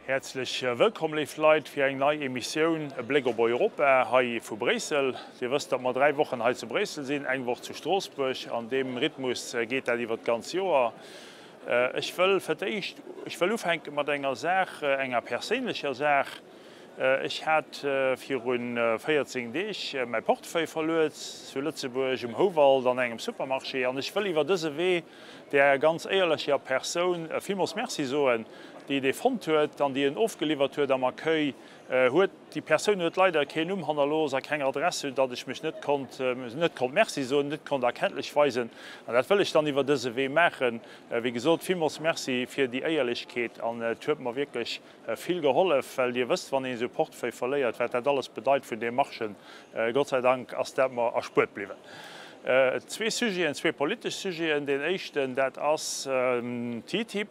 Häerzlech wëllkomm, léif Leit, fir eng nei Emissioun E Bléck op Europa hei vu Bréissel. Dir wësst, datt mer 3 Wochen hei zu Bréissel sinn, eng Woch zu Stroossbuerg. An deem Rhythmus geet dat iwwer d'ganz Joer. Ech wëll fir d'éischt, ech wëll ufänke mat enger Saach, enger perséinlecher Saach. Ech hat viru 14 Deeg mäi Portefeuille verluer zu Lëtzebuerg um Houwald an engem Supermarché an ech wëll iwwer dëse Wee där ganz éierlecher Persoun villmools Merci soen, déi dee fonnt huet an déi en ofgeliwwert huet am Accueil huet. Déi Persoun huet leider keen Numm hannerlooss a keng Adress, sou datt ech mech net konnt net konnt Merci soen, net konnt erkenntlech weisen. An dat wëll ech dann iwwer dëse Wee maachen. Wéi gesot, villmools Merci fir déi Éierlechkeet an et huet mer wierklech Vill gehollef, well Dir wësst, wann een esou e Portefeuille verléiert, wat dat alles bedeit vun Demarchen. Gott sei Dank ass dat mer erspuert bliwwen. Zwee Sujeten, zwee politesch Sujeten. Deen éischten, dat ass TTIP,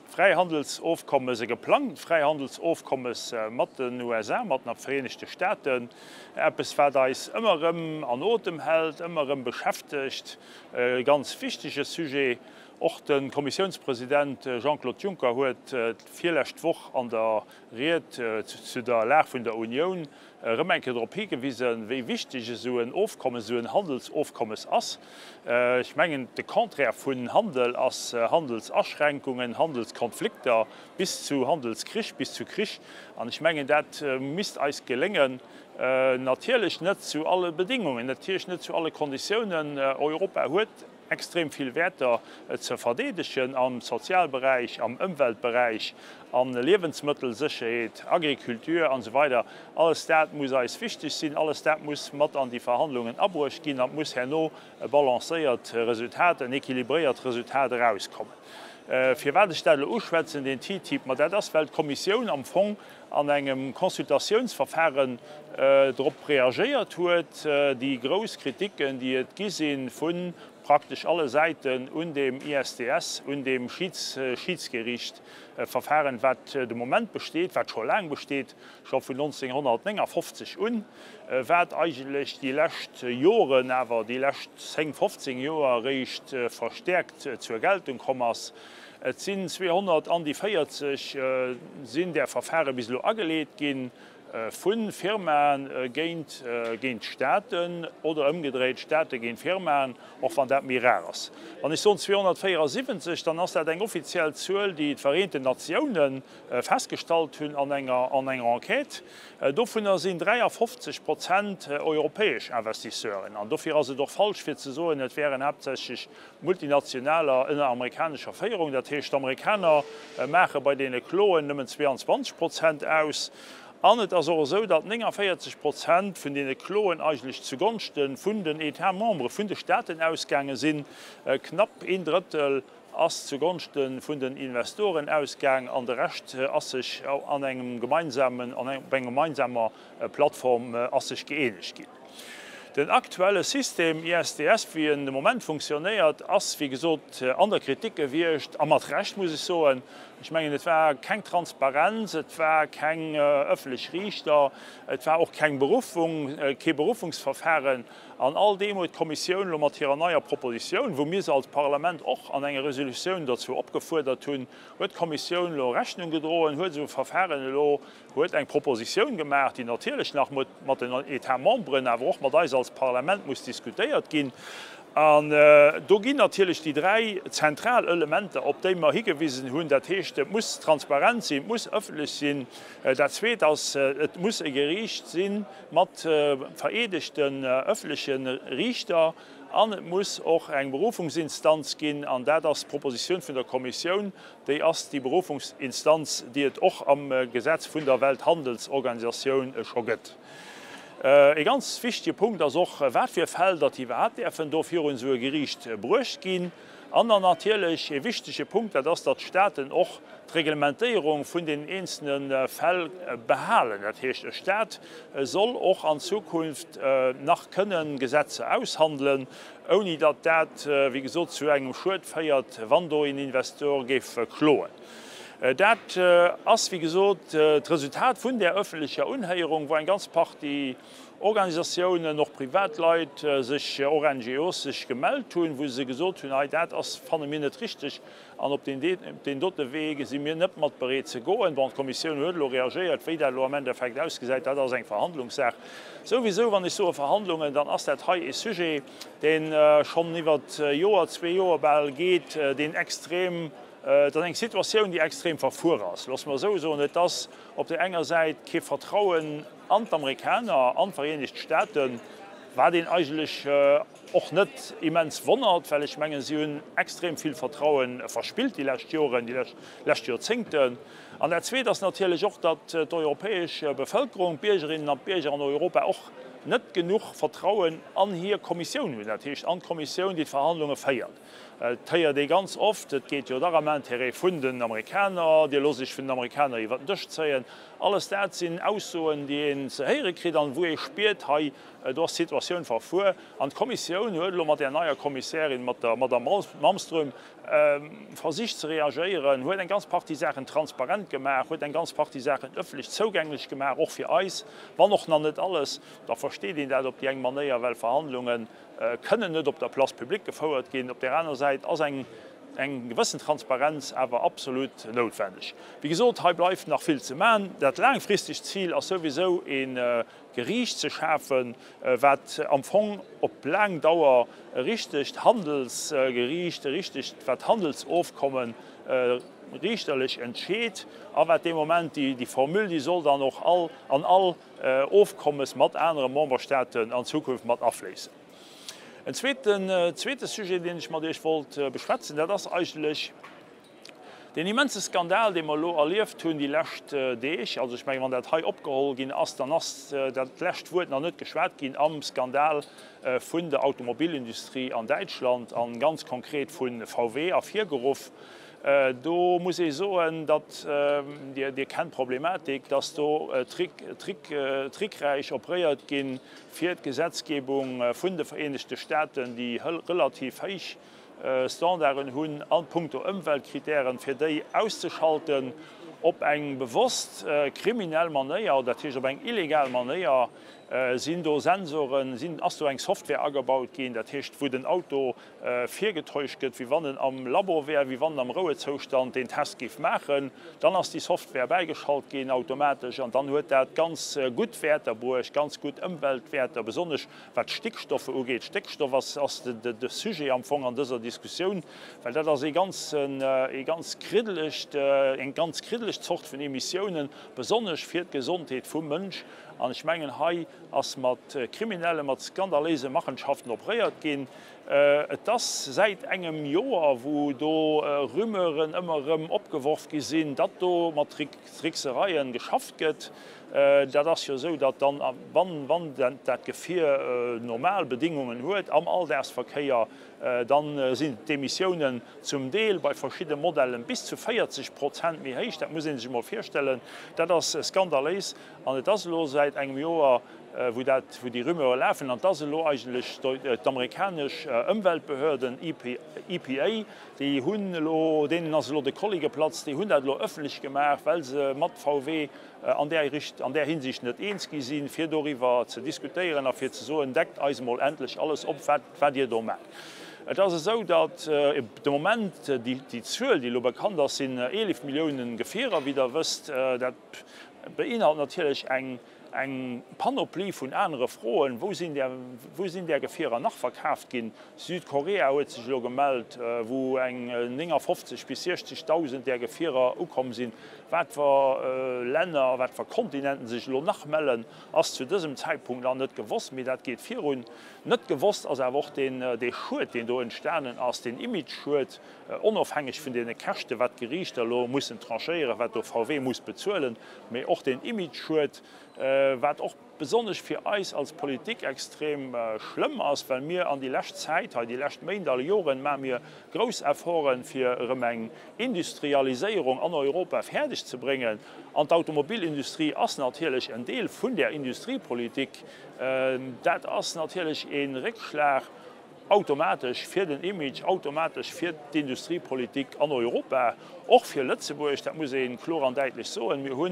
Fräihandelsofkommes, e geplangt Fräihandelsofkommes mat den USA, mat den Vereenegte Staaten. Eppes, wat eis ëmmer erëm an Otem hält, ëmmer erëm beschäftegt. E ganz wichtege Sujet. Och de Kommissiounspresident Jean-Claude Juncker huet d'virlescht Woch an der Ried zu der Lag vun der Unioun erëm eng Kéier drop higewisen, wéi wichteg esou en Ofkommes, esou en Handelsofkommes ass. Ech mengen, de Contraire vun Handel ass Handelsaschränkungen, Handelskonflikter bis zu Handelskrich, bis zu Krich. An ech mengen, dat misst eis geléngen, natierlech net zu alle Bedingungen, natierlech net zu alle Konditiounen. Europa huet extrem vill Wäerter ze verdeedegen am Sozialberäich, am Ëmweltberäich, an Liewensmëttelsécherheet, Agriculture an esou weider. Alles dat muss eis wichteg sinn, alles dat muss mat an déi Verhandlungen abruecht ginn an et muss herno e balancéiert Resultat, en équilibréiert Resultat erauskommen. Firwat ech dat elo uschwätzen, deen TTIP, ma dat ass, well d'Kommissioun am Fong an engem Consultatiounsverfahren drop reagéiert huet, déi grouss Kritiken, déi et gi si vu praktesch alle Säiten un deem ISDS, un deem Schidsgeriicht-Verfahren, wat de Moment besteet, wat scho laang besteet, scho vun 1959 un, wat eigentlech déi lescht Joren awer, déi lescht 10, 15 Joer eréischt verstäerkt zur Geltung komm ass. Et sinn 200 an déi 40 sinn där Verfare bis elo ageleet gi vu Firmae géint géint Staaten oder ëmgedréit Staate géint Firmaen, och wann dat méi rar ass. Wann ech soen 274, dann ass dat eng offiziell Zuel, déi d'Vereenten Natioune festgestallt hunn an enger an enger Enquête. Dovunner sinn 53 Prozent europäesch Investisseuren. An dofir ass et och falsch fir ze soen, et wären haaptsächlech Multinationaler ënner amerikanescher Féierung, dat heescht d'Amerikaner maache bei deene Kloen nëmmen 22 Prozent aus. An et ass och esou, datt 49 Prozent vun deene Kloen eigentlech zugonschte vun den États membres, vun de Staaten ausgaange sinn. Knapp een Drëttel ass zugonschte vun den Investoren ausgaang an de Rescht ass sech an engem gemeinsamen, op enger gemeinsamer Plattform ass sech gëeenegt ginn. Den aktuelle System ISDS, wéi en de Moment funktionéiert, ass, wéi gesot, an der Kritik gewiescht, a mat Recht, muss ech soen. Ech mengen, et war keng Transparenz, et war keng ëffentlech Riichter, et war och keng Beruffung, kee Beruffungsverfahren. An all deem huet d'Kommissioun elo mat hirer neier Propositioun, wou mir se als Parlament och an enger Resolutioun dozou opgefuerdert hunn, huet d'Kommissioun elo Rechnung gedroen, huet esou e Verfahren elo huet eng Propositioun gemaach, déi natierlech nach mat den États membres, awer och mat eis als Parlament muss diskutéiert ginn. An do ginn natierlech déi dräi zentral Elementer, op déi mer higewisen hunn, dat heescht, et muss transparent sinn, et muss ëffentlech sinn, dat Zweet ass, et muss e Geriicht si mat vereedegten ëffentleche Riichter an et muss och eng Berufungsinstanz ginn, an dat ass d'Propositioun vun der Kommissioun, Déi ass déi Berufungsinstanz, déi et och am Gesetz vun der Welthandelsorganisatioun scho gëtt. E ganz wichtige Punkt ass och, wat fir Fäll datt iwwerhaapt däerfen do virun esou e Geriicht bruecht ginn. An dann natierlech e wichtige Punkt, dat ass, datt d'Staaten och d'Reglementéierung vun den eenzelne Fäll behalen. Dat heescht, e Stat soll och an Zukunft nach kënnen Gesetzer aushandelen, ouni datt dat, wéi gesot, zu engem Schued féiert, wann do een Investor géif kloen. Dat ass, wéi gesot, d'Resultat vun där öffentlecher Unhéierung, wou eng ganz Partie Organisatiounen, och Privatleit sech, och NGOs sech gemellt hunn, wou se gesot hunn, hei dat ass, fanne mir net richteg an op deen dote Wee si mir net mat bereet ze goen. Bon, d'Kommissioun huet elo reagéiert. Wéi dat elo am Endeffekt ausgesäit, dat ass eng Verhandlungssaach. Souwisou, wann ech soe Verhandlungen, dann ass dat hei ee Sujet, dee schonn iwwer Joer, zwee Joer bal geet, deen extrem, et ass eng Situatioun, déi extrem verfuer ass, loosse mer esou soen. Et ass op där enger Säit kee Vertrauen, An d'Amerikaner an d'Vereenegt Staaten, wat een eigentlech och net immens wonnert, well ech mengen, si hunn extrem vill Vertraue verspillt déi lescht Joren, déi lescht Joerzéngten. An dat Zweet ass natierlech och, datt d'europäesch Bevëlkerung, d'Biergerinnen an d'Bierger an Europa och net genuch Vertrauen an hir Kommissioun hunn, dat heescht an d'Kommissioun, déi d'Verhandlunge féiert. Et héiert ee ganz oft, et geet jo dach am Intérêt vun den Amerikaner, Dir loosst Iech vun den Amerikaner iwwer den Dësch zéien. Alles dat sinn Aussoen, déi een ze héiere kritt an wou ee spiert, hei, do ass d'Situatioun verfuer. An d'Kommissioun huet elo mat där neier Kommissärin, mat der Madame Malmström, versicht ze reagéieren, huet eng ganz Partie Saachen transparent gemaach, huet eng ganz Partie Saachen ëffentlech zougänglech gemaach, och fir eis, wann och nach net alles. Da versteet een dat op déi eng Manéier, well Verhandlungen kënnen net op der Place publique gefouert ginn. Op där aner Säit ass eng eng gewëssen Transparenz awer absolut noutwendeg. Wéi gesot, hei bleift nach vill ze maachen. Dat laangfristegt Zil ass souwisou e Geriicht ze schafen, wat am Fong op laang Dauer e richtegt Handelsgeriicht, e richtegt, wat Handelsofkommen riichterlech entscheet a wat dee Moment déi Formule, déi soll dann och all an all Ofkommes mat anere Memberstaaten an Zukunft mat afléissen. En zweeten, zweete Sujet, deen ech mat Iech wollt beschwätzen, dat ass eigentlech deen immense Skandal, dee mer elo erlieft hunn déi lescht Deeg. Also ech mengen, wann dat hei opgeholl ginn ass, dann ass dat lescht Wuert nach net geschwat ginn am Skandal vun der Automobilindustrie an Däitschland a ganz konkret vu VW ervirgeruff. Do muss ee soen, datt, Dir kennt d'Problematik, datt do trickräich operéiert ginn, fir d'Gesetzgebung vun de Vereenegte Staaten, déi relativ héich Standarden hunn a puncto Ëmweltkritären, fir déi auszeschalten op eng bewosst kriminell Manéier, dat heescht op eng illegal Manéier, sinn do Sensoren, ass do eng Software agebaut ginn, dat heescht wou den Auto virgetäuscht gëtt, wéi wann en am Labo wär, wéi wann en am Rouezoustand deen Test géif maachen. Dann ass déi Software bäigeschalt ginn automatesch an dann huet dat ganz gutt Wäerter bruecht, ganz gutt Ëmweltwäerter, besonnesch wat d'Stickstoffe ugeet. Stéckstoff ass ass de Sujet am Fong an dëser Diskussioun, well dat ass ee ganz ee ganz kriddelegt eng ganz kriddeleg Zort vun Emissiounen, besonnesch fir d'Gesondheet vum Mënsch. An ech mengen, hei ass mat kriminellen, mat skandaléise Machenschaften operéiert ginn. Et ass säit engem Joer, wou do Rumeuren ëmmer erëm opgeworf gi sinn, datt do mat Tricksereien geschafft gëtt. Dat ass jo esou, datt dann, wann dat Gefier normal Bedingungen huet am Alldagsverkéier, da sinn d'Emissiounen zum Deel bei verschidde Modellen bis zu 40 Prozent méi héich. Dat muss ee sech emol virstellen. Dat ass skandaléis. An et ass elo säit engem Joer, wou dat, wou déi Rumeure lafen, an et ass elo eigentlech d'amerikanesch Ëmweltbehörden, EPA, déi hunn elo, deenen ass elo de Kolli geplatzt, déi hunn dat elo ëffentlech gemaach, well se mat VW an där Richt, an där Hinsicht net eens gi sinn, fir doriwwer ze diskutéieren a fir ze soen, Deckt eis emol endlech alles op, wat, wat Dir do maacht. Et ass esou, datt de Moment déi Zuel, déi elo bekannt ass, sinn 11 Milliounen Gefierer, wéi Der wësst. Dat beinhalt natierlech eng eng Panoplie vun anere Froen, Wou sinn där, wou sinn där Gefierer nach verkaaft ginn? Südkorea huet sech elo gemellt, wou eng 59 bis 60.000 där Gefierer ukomm sinn. Wat fir Länner, wat fir Kontinenten sech elo nach mellen, ass zu dësem Zäitpunkt nach net gewosst, mee dat geet virun. Net gewosst ass awer och deen, dee Schued, deen do entstanen ass, deen Imageschued, Onofhängeg vun deene Käschten, wat d'Geriichter elo mussen tranchéieren, wat do VW muss bezuelen, mee och deen Imageschued, wat och besonnesch fir eis als Politik extrem schlëmm ass, well mir an déi lescht Zäit hei, déi lescht Méint a Joren, maache mir grouss Efforten, fir erëm eng Industrialiséierung an Europa fäerdeg ze bréngen. An d'Automobilindustrie ass natierlech en Deel vun där Industriepolitik. Dat ass natierlech e Réckschlag. automatesch fir den Image, automatesch fir d'Industriepolitik an Europa, och fir Lëtzebuerg, dat muss ee kloer an däitlech soen. Mir hu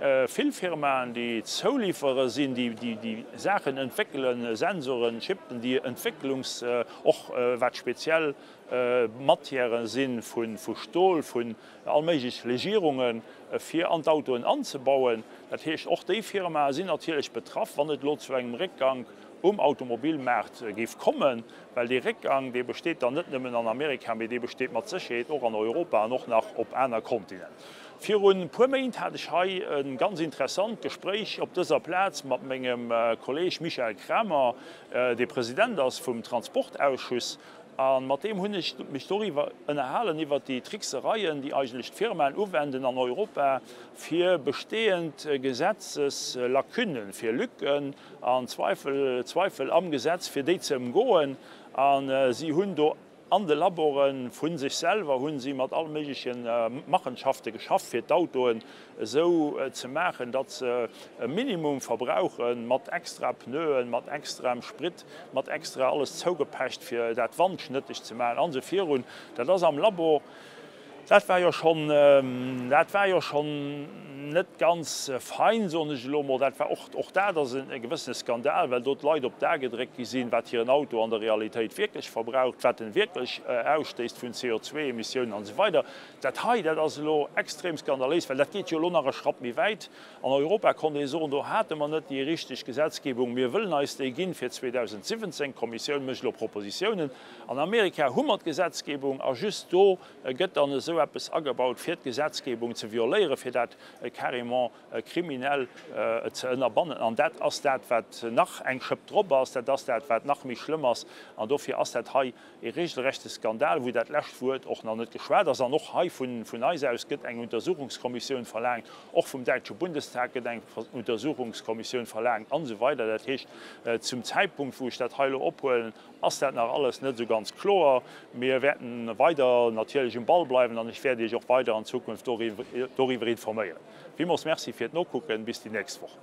vill Firmaen, déi Zouliwwerere sinn, déi Saachen entwéckelen, Sensoren, Chippen, déi Entwécklungs-, och wat speziell Matièrë si vu Stol, vun all méiglech Legierungen, fir an d'Autoen anzebauen. Dat heescht, och déi Firmae sinn natierlech betraff, wann et elo zu engem Réckgank um Automobilmaart géif kommen, well dee Réckgang, dee besteet dann net nëmmen an Amerika, mee dee besteet mat Sécherheet och an Europa an och nach op aner Kontinenten. Virun e puer Méint hat ech hei e ganz interessant Gespréich op dëser Plaz mat mengem Kolleeg Michael Kramer, dee President ass vum Transportausschuss, a mat deem hunn ech mech doriwwer ënnerhalen, iwwert déi Tricksereien, déi eigentlech d'Firmaen uwenden an Europa, fir bestehend Gesetzeslacunen, fir Lücken an Zweifel, Zweifel am Gesetz, fir déi ze ëmgoen. A si hunn do an de Labore vu sech selwer hu si mat all méigleche Machenschafte geschafft, fir d'Autoen esou ze maachen, datt se e Minimum verbrauchen, mat extra Pneuen, mat extraem Sprit, mat extra alles zougepecht, fir dat wandschnëtteg ze maachen an esou virun. Dat ass am Labo. Dat war jo schonn, dat war jo schonn net ganz fein, soen ech elo emol. Dat war och, och dat ass e gewëssene Skandal, well do d'Leit op d'A gedréckt gi sinn, wat hiren Auto an der Realitéit wierklech verbraucht, wat en wierklech ausstéisst vun CO2-Emissiounen an esou weider. Dat hei, dat ass elo extrem skandaléis, well dat geet jo elo nach e Schratt méi wäit. An Europa konnt ee soen, do hate mer net déi richteg Gesetzgebung, mir wëllen eis déi ginn fir 2017, d'Kommissioun mécht elo Propositiounen. An Amerika hu mer d'Gesetzgebung a just do gëtt dann esou eppes agebaut, fir d'Gesetzgebung ze violéieren, fir dat carrément kriminell ze ënnerbannen. An dat ass dat, wat nach eng Schëpp drop ass, dat ass dat, wat nach méi schlëmm ass. An dofir ass dat hei e regelrechte Skandal, wou dat lescht Wuert och nach net geschwat ass. An och hei vun eis aus gëtt eng Untersuchungskommissioun verlaangt, och vum däitsche Bundestag gëtt eng Untersuchungskommissioun verlaangt an esou weider. Dat heescht, zum Zäitpunkt, wou ech dat hei elo ophuelen, ass dat nach alles net esou ganz kloer. Mir wäerten weider natierlech um Ball bleiwen an ech wäert Iech och weider an Zukunft doriwwer informéieren. Villmools Merci fir d'Nokucken. Bis déi nächst Woch.